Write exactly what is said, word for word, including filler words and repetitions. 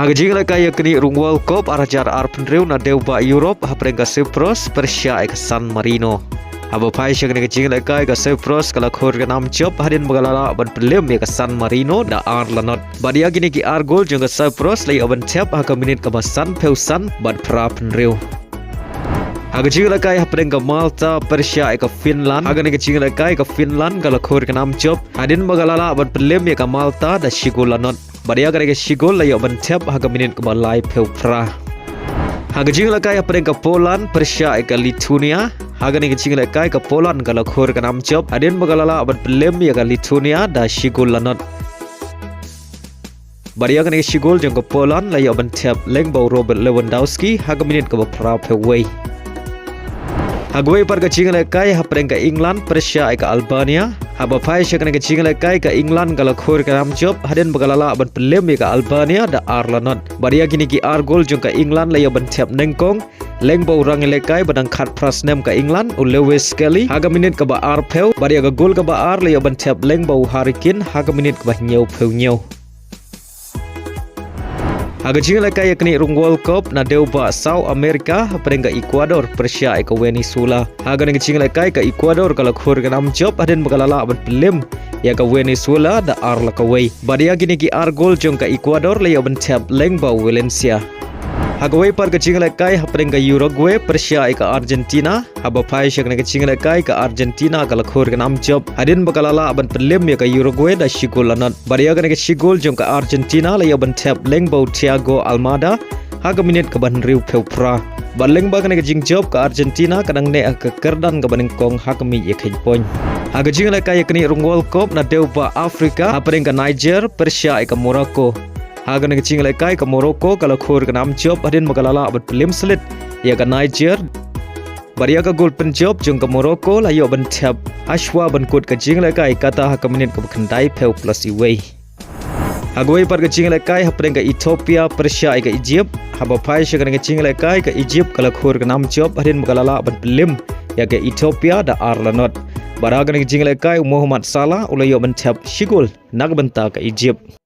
Ha ka jingïalehkai ïa kane ka rung World Cup ar hajar arphew hynriew na dewbah Europe hapdeng ka Cyprus pyrshah ïa ka San Marino. Haba phai sha kane ka jingïalehkai ka Cyprus ka la khur ka nam jop hadien ba ka la lah ban pynlem ïa ka San Marino da ar la not. Bad ïa kine ki ar gol jong ka Cyprus la ïoh ban thep ha ka minit kaba sanphew san bad phraphew hynriew. Ha ka jingïalehkai hapdeng ka Malta pyrshah ïa ka Finland. Ha kane ka jingïalehkai ka Finland ka la khur ka nam jop hadien ba ka la lah ban pynlem ïa ka Malta da shi gol la not. Bad ïa kane ka shi gol la ïoh ban thep ha ka minit kaba laiphew phra. Ha ka jingïalehkai hapdeng ka Poland pyrshah ïa ka Lithuania. Ha kane ka jingïalehkai ka Poland ka la khur ka nam jop hadien ba ka la lah ban pynlem ïa ka Lithuania da shi gol la not. Bad ïa kane ka shi gol jong ka Poland la ïoh ban thep lyngba u Robert Lewandowski ha ka minit kaba phraphew wei. Ha kawei pat ka jingïalehkai hapdeng ka England pyrshah ïa ka Albania. Haba phai sha kane ka jingïalehkai ka England ka la khur ka nam jop hadien ba ka la lah ban pynlem ïa ka Albania da ar la not. Bad ïa kine ki ar gol jong ka England la ïoh ban thep nyngkong lyngba u rangïalehkai ba dang khatphra snem ka England u Lewis Skelly ha ka minit kaba arphew. Bad ïa ka gol kaba ar la ïoh ban thep lyngba u Harry Kane ha ka minit kaba hynñiewphew hynñiew. Ha ka jingïalehkai ïa kane ka rung World Cup na dewbah South America hapdeng ka Ecuador pyrshah ïa ka Venezuela. Ha kane ka jingïalehkai ka Ecuador ka la khur ka nam jop hadien ba ka la lah ban pynlem ïa ka Venezuela da ar la kawei. Bad ïa kine ki ar gol jong ka Ecuador la ïoh ban thep lyngba u Valencia. Ha kawei pat ka jingïalehkai hapdeng ka Uruguay pyrshah ïa ka Argentina. Haba phai sha kane ka jingïalehkai ka Argentina ka la khur ka nam jop hadien ba ka la lah ban pynlem ïa ka Uruguay da shi gol la not. Bad ïa kane ka shi gol jong ka Argentina la ïoh ban thep lyngba u Thiago Almada ha ka minit kaba hynriewphew phra. Bad lyngba kane ka jingjop ka Argentina ka dang neh ha ka kyrdan kaba nyngkong ha ka miej ïakheiñ point. Ha ka jingïalehkai ïa kane ka rung World Cup na dewbah Africa hapdeng ka Niger pyrshah ïa ka Morocco. Ha kane ka jingïalehkai ka Morocco ka la khur ka nam jop hadien ba ka la lah ban pynlem slit ïa ka Niger. Bad ïa ka gol pynjop jong ka Morocco la ïoh ban thep hashwa ban kut ka jingïalehkai kata ha ka minit kaba khyndaiphew plus iwei. Ha kawei pat ka jingïalehkai hapdeng ka Ethiopia pyrshah ïa ka Egypt. Haba phai sha kane ka jingïalehkai ka Egypt ka la khur ka nam jop hadien ba ka la lah ban pynlem ïa ka Ethiopia da ar la not. Bad ha kane ka jingïalehkai u Mohamed Salah u la ïoh ban thep shi gol na ka bynta ka Egypt.